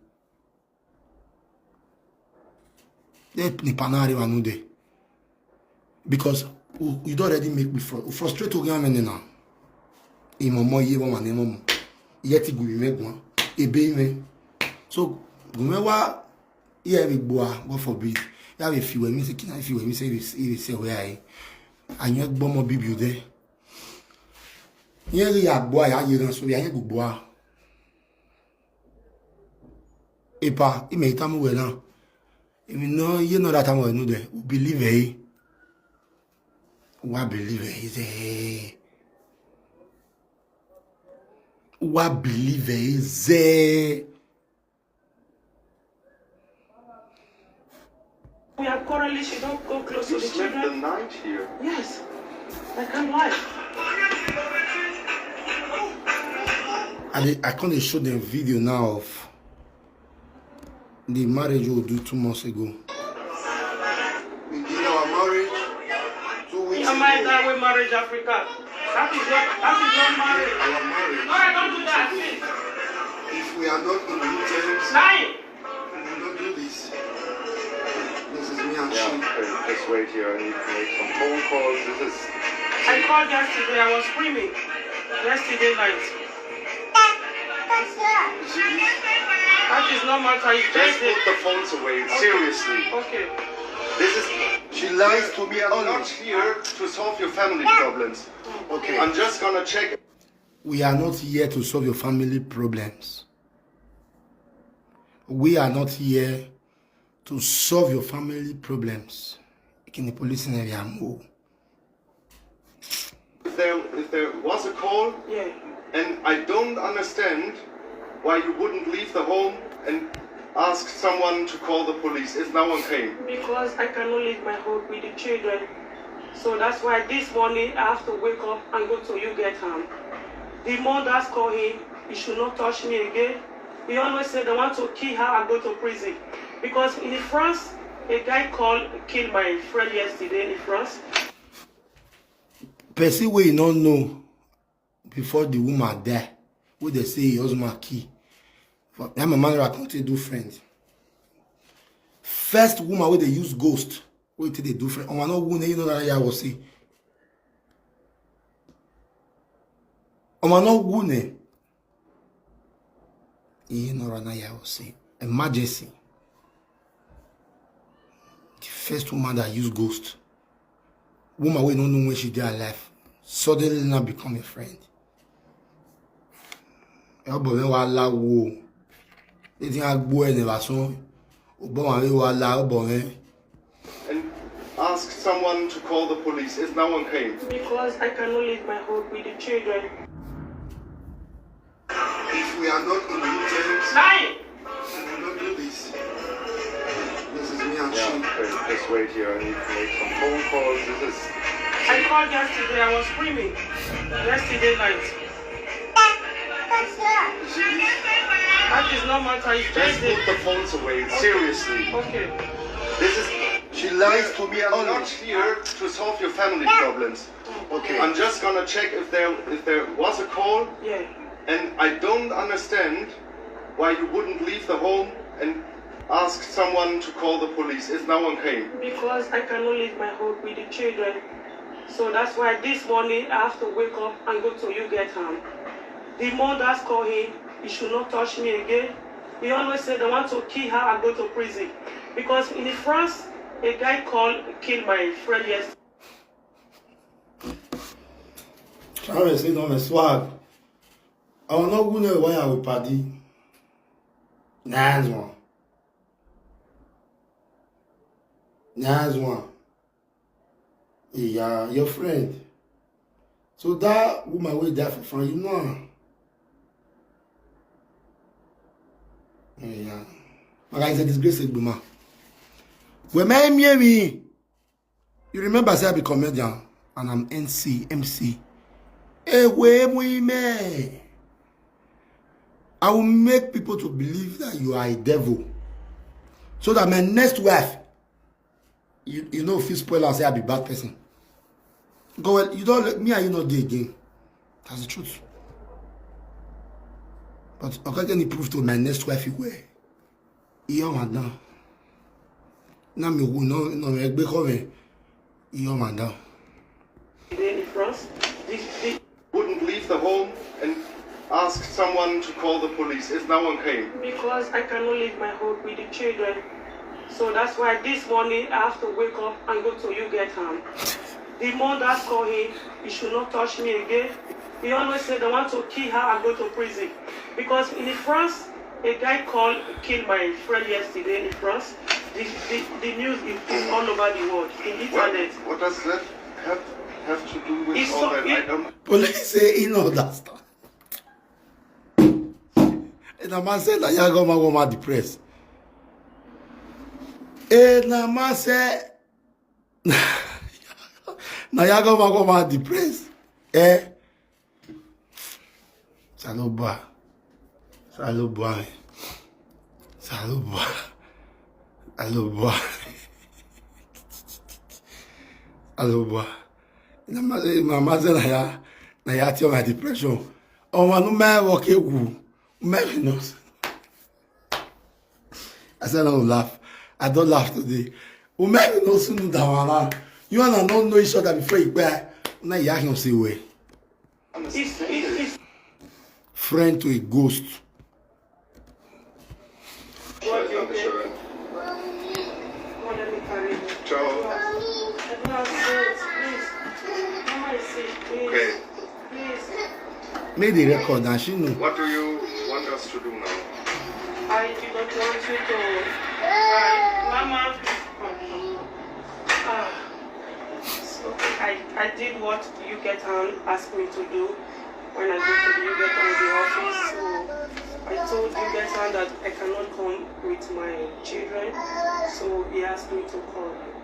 Let me panari one day. Because you don't already make me fr- frustrate again many now. Imo mo ye one imo mo. Yet it will be one. Ebe me. So gume wa ye be boa, God forbid. Ya be fi we mi se kina fi we mi se we se we I. Anyo gbo mo bibi de. Ye ri agbo ya ye ran so ya ye gbogbo a. Epa, ime itamu we na. Imi no ye no that time we no de. We believe eh. Wa believe eh is eh. Wa believe eh is eh. We are quarreling. She don't go close to the children. You slept the night here? Yes. I can't lie. I dey, I can't show them video now of the marriage we do two months ago. We did our marriage two weeks Am I ago. That way marriage Africa? That is not that is not marriage. Our marriage. No, I don't do that. Please. If we are not in good terms, Lying. we will not do this. This is me and Yeah, she. okay, just wait here. I need to make some phone calls. This is I called yesterday. I was screaming yesterday night. That is not matter. It's Just just put the phones away. Seriously. Okay. This is. She lies to me We are not always. Here to solve your family problems. Okay. I'm just gonna check. We are not here to solve your family problems. We are not here to solve your family problems. Can the police in area move? If there, if there was a call, Yeah. and I don't understand why you wouldn't leave the home and ask someone to call the police if no one came. Because I cannot leave my home with the children. So that's why this morning I have to wake up and go to you get him. The mothers call him, he should not touch me again. He always said they want to kill her and go to prison. Because in France, a guy called killed my friend yesterday in France. Person wey you no know before the woman die, wey dey say your husband kill. For that my man I come take do friend. First woman wey dey use ghost, wey take dey do friend. Ọmọ náà wú ní you know that I was say. Ọmọ náà wù ní. Iye náà rà náà yà ó sí. Emergency. The first woman that used ghost. Woman wey no know when she dey alive. Suddenly now become a friend. Ẹ bọ̀ mí wá láwo. Ẹ ti á gbó ẹ̀ nìbà sún. Ò bọ̀ wá mí wá lá, ò bọ̀ mí. And asked someone to call the police if no one came. Because I cannot leave my home with the children. If we are not in the U T Ms, Nine. We will not do this. This is me and Yeah, she. Okay, just wait here. I need to make some phone calls. This is I called yesterday. I was screaming yesterday night. That is not matter. It's Just just put the phones away, seriously. Okay. This is She lies to me. I'm not here to solve your family problems. Okay. I'm just gonna check if there if there was a call. Yeah. And I don't understand why you wouldn't leave the home and ask someone to call the police if no one came. Because I cannot leave my home with the children. So that's why this morning I have to wake up and go to U Get Ham. The mothers call him, he should not touch me again. He always said they want to kill her and go to prison. Because in France, a guy called, killed my friend yesterday. Travel say no, my swag. I will not go there why I will party. Nice one. Nice one. Yeah, your friend. So that woman wey die for front, you know am. Yeah. My guy is a disgrace, Egbuma. When my me, you remember say I be comedian and I'm N C, M C. Ewe muime. I will make people to believe that you are a devil. So that my next wife, you, you know, if you spoil and say I be bad person. Go well, you don't let me and you not dey again. That's the truth. But okay, can you prove to my next wife you were? Iyo madam. Na mi wu no no egbe ko me. Iyo madam. Today in France, this, this Wouldn't leave the home and ask someone to call the police if no one came. Because I cannot leave my home with the children. So that's why this morning I have to wake up and go to U Get Ham. The mothers call him, he should not touch me again. He always said they want to kill her and go to prison. Because in France, a guy called, killed my friend yesterday in France. The, the, the news is, is all over the world, in What, internet. What does that have, have to do with It's all so, that? It I don't Police say he no understand. And a man say that young woman, woman depressed. And a man say na ya go ma go ma depressed. Eh? Saloba. Saloba. Saloba. Saloba. Saloba. Na ma, eh, mama say na ya, na ya tell my depression. Oh, man, no man walk a woo. Man, no. I said, "No laugh. I don't laugh today." Umemi no sunu dawara. You and I don't know each other before you buy. Now you ask him say way. It's, it's, it's Friend to a ghost. What do you think? Come on, let me carry you. Ciao. Please. Mama is sick, please. Okay. Please. Make the record and she know. What do you want us to do now? I do not want you to. Uh, Mama. Ah, so I, I did what U Get Ham asked me to do when I go to the U Get Ham the office. So I told U Get Ham that I cannot come with my children. So he asked me to call you.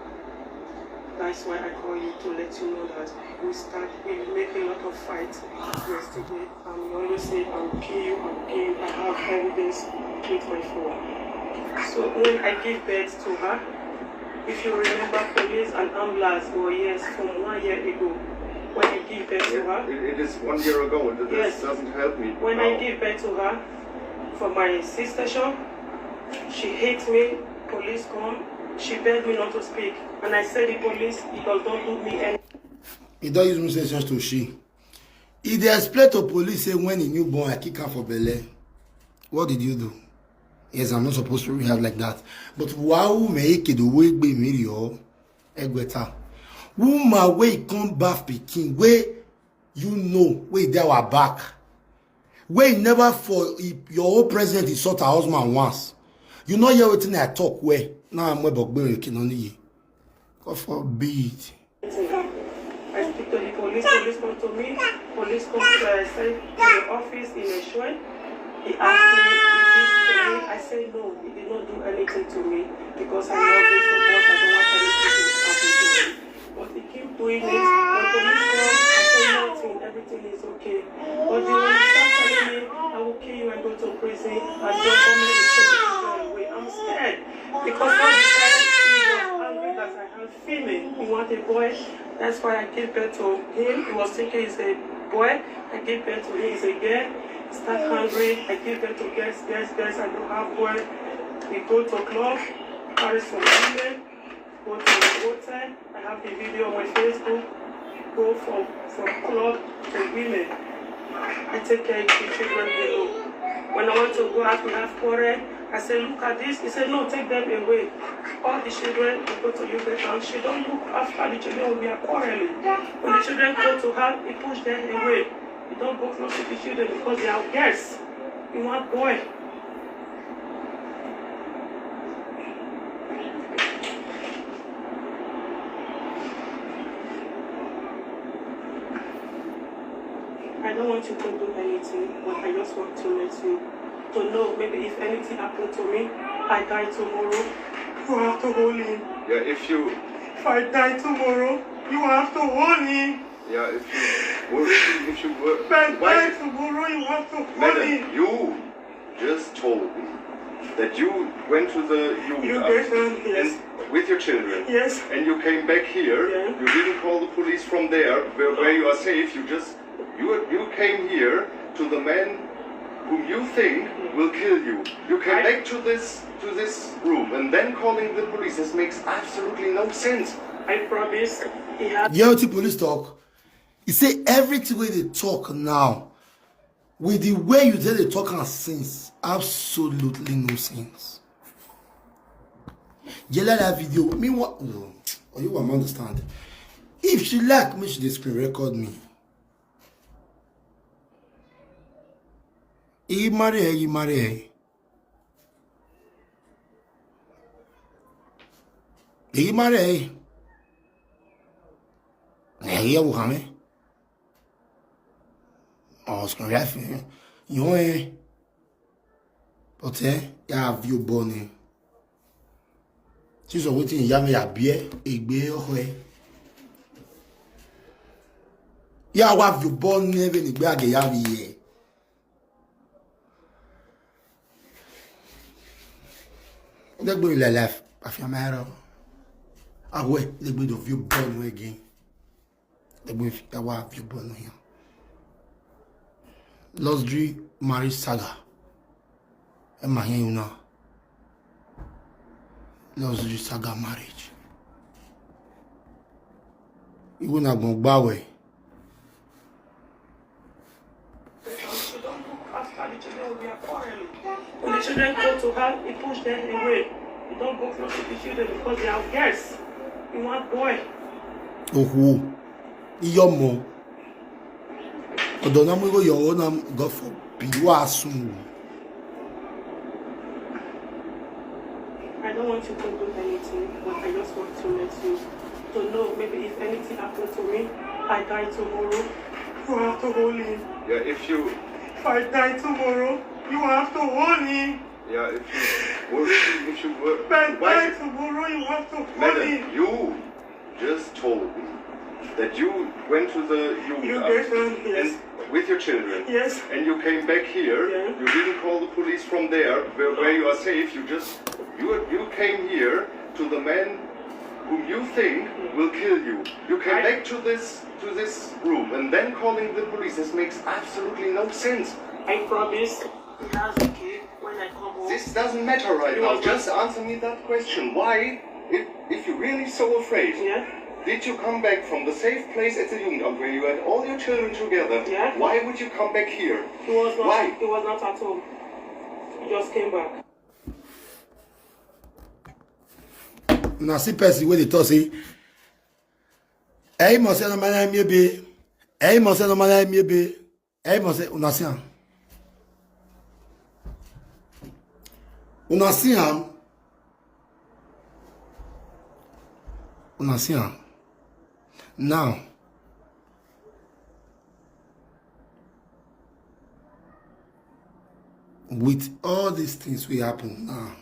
That's why I call you to let you know that we start, we make a lot of fights yesterday. And you always say, "I will kill you, I will kill you." I have evidence with my phone. So when I give birth to her, if you remember, police and ambulance were here from one year ago. When I give birth to her, It, it is one year ago, and this Yes. doesn't help me When I now. give birth to her, for my sister shop, she hates me. Police come. She begged me not to speak, and I said the police, it does not do me any. He don't use me say sense to she. He dey explain to police say when he newborn, I kick am for belle. What did you do? Yes, I'm not supposed to react like that. But wow, me eke the way gbe me yo, Egweta. Woman wey come bath pikin, wey you know, wey dey our back. Wey never for e- your own president insult her husband once. You know hear wetin I talk well. Now I'm about going to Kinoniye. God forbid. I speak to the police. Police come to me. Police come to uh, send to the office in Eshwe. He asked me, he did to me. I said no, he did not do anything to me because I love him so much. I don't want anything to happen to him. But he keep doing it. When police come, I say nothing. Everything is okay. But the one start telling me, I will kill you and go to prison and don't come here and take the children away. I'm scared because all the time he was angry that I have female. He want a boy. That's why I give birth to him. He was thinking he's a boy. I give birth to him, he's a girl. He start hungry. I give birth to girls, girls, girls. I don't have boy. We go to club, carry some women, go to the hotel. I have the video on my Facebook. Go from from club to women. I take care of the children below. When I want to go out, we have quarrel. I say, look at this. He said, no, take them away. All the children we go to Yobe town. She don't look after the children. We are quarreling. When the children go to her, he push them away. He don't go close to the children because they are girls. He want boy. I don't want you to do anything, but I just want to let you to know maybe if anything happened to me, I die tomorrow, you have to hold him. Yeah, if you If I die tomorrow, you have to hold him. Yeah, if you were, if you were, If I why, die tomorrow, you have to hold madam, him. You just told me that you went to the You Jugendamt get yes. And with your children, Yes. And you came back here. Yeah. You didn't call the police from there, where, where you are safe. You just you you came here to the man whom you think will kill you. You came I- back to this to this room and then calling the police. This makes absolutely no sense. I promise he has Hear wetin police talk. He say everything wey dey talk now, with the way you take dey talk am since, absolutely no sense. Yella that video, me what? Oh, you wan understand? If she like me, she dey screen record me. He marry her, he marry her. He marry her. He will come. Oh, screen life. You know, eh? But eh, you have you born. Since wetin ìyá mi àbí ẹ ègbé ọkọ ẹ. Yà wá fi bọ́ ní ẹbẹ̀ nígbà àgẹ̀yà mi yẹ. Dẹ́gbẹ́ ilẹ̀ life àfihàn máa rọ. Àwẹ̀ dẹ́gbẹ́ tó fi bọ́ ní ẹgẹ́. Dẹ́gbẹ́ fi wá fi bọ́ ní yàn. Luxury marriage saga. Ẹ máa yẹn yìí náà. Luxury saga marriage. Ìwé náà gbọ̀n gbáwẹ̀. She don't look after the children. We are quarreling. When the children go to her, he push them away. He don't go close to the children because they are girls. He want boy. Òhù iyọmọ ọ̀dọ̀ náà mú ìròyìn ọ̀rọ̀ náà God forbid wà á sùn wò. I don't want you to do anything, but I just want to let you to know. Maybe if anything happened to me, I die tomorrow, you have to hold him. Yeah, if you If I die tomorrow, you have to hold him. Yeah, if you were, if you were, If I why, die tomorrow, you have to hold madam, him. You just told me that you went to the You Jugendamt get them, yes. And with your children, Yes. And you came back here. Yeah. You didn't call the police from there, where, where you are safe. You just you you came here to the man whom you think will kill you. You came I- back to this to this room and then calling the police. This makes absolutely no sense. I promise he has the key when I come home. This doesn't matter right You now. want- Just answer me that question. Why, if, if you're really so afraid, Yeah. Did you come back from the safe place at the Jugendamt where you had all your children together? Yeah. Why would you come back here? He was not, Why? He was not at home. He just came back. Una see person wey dey talk say, "Hey, must say no man, I'm your baby. Hey, must say no man, I'm your baby. Hey, must say," una see am. Una see am. Una see am. Now, with all these things wey happen now,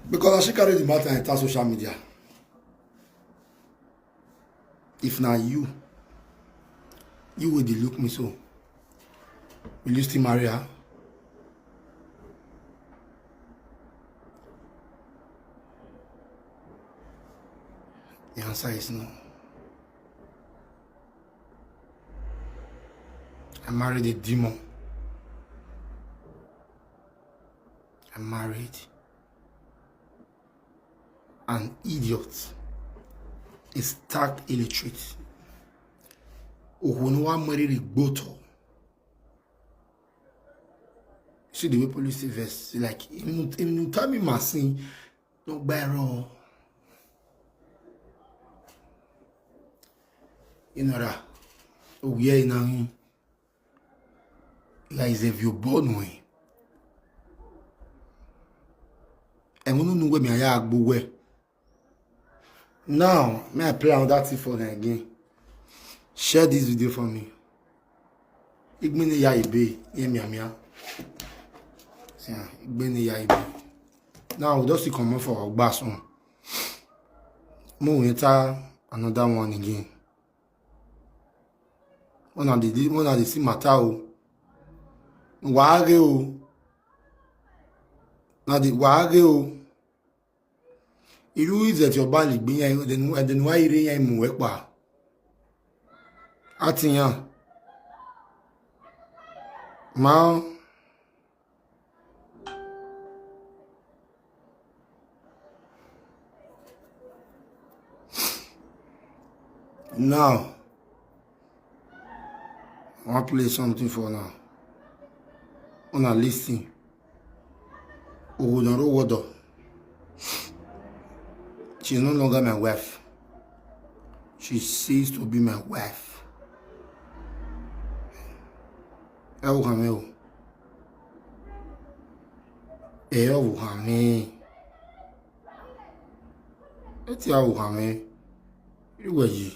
because as she carry the matter enter social media, if na you, you wey dey look me so, will you still marry her? The answer is no. I married a demon. I married an idiot, a stark illiterate. Òhun ni wàá mọ rírì gbótọ̀. See the way police dey vex, like, even, even tell me, Masin, no gbẹrọ. You know that. Oh, yeah, you know. Like, if you born way. And we don't know where me I go where. Now, may I play another thing for them again. Share this video for me. Igbini ya ibe, ye mia mia. See, ah, Igbini ya ibe. Now, we just see comment for Ogbasun. Mo enter another one again. When I did, when I did see matter o. Wàá rè o. Na the wàá rè o. Irú ìzẹ̀ tí ọba lè gbé yẹn, ẹ̀dẹ̀nu wá ire yẹn mú ẹ pa. Á ti yàn. Máa. Now, I wan play something for una. Una listen. Ogodoro Wodo. She's no longer my wife. She ceased to be my wife. Ẹ wò kàn mí o. Ẹ wò kàn mí. Ẹ ti wò kàn mí. Irú ẹ̀ yìí.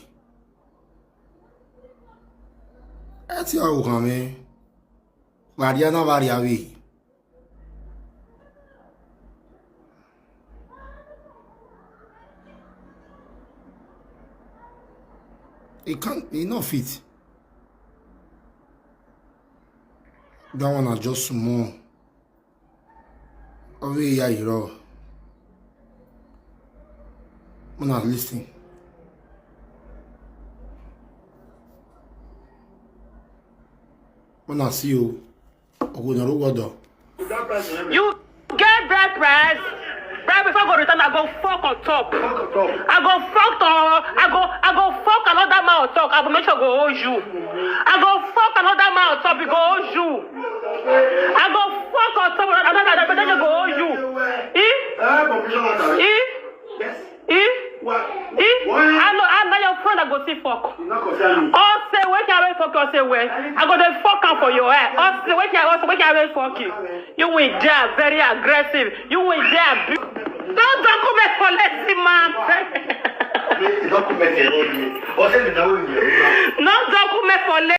Ẹ ti wò kàn mí. Bàríà náà bá rí àwẹ̀. He can't, he no fit. That one na just small. Orí ìyá ìrọ̀. Una listen. Una see o. Ogunoro Wodo. You get bride price. Bride before go return, I go fuck on top. I go fuck on, I go, I go fuck another man on top. I go make sure go hold you. I go fuck another man on top, he go hold you. I go fuck on top, another man go hold you. Eh? Eh? Eh? I know, I know your friend, I go see fuck. All say, wait, I will fuck, all say, where? I go dey fuck am for your head. All say, wait, I, all say, wait, I will fuck you. You will die very aggressive. You will die. Don't document for lazy man. Document for lazy. No document for lazy.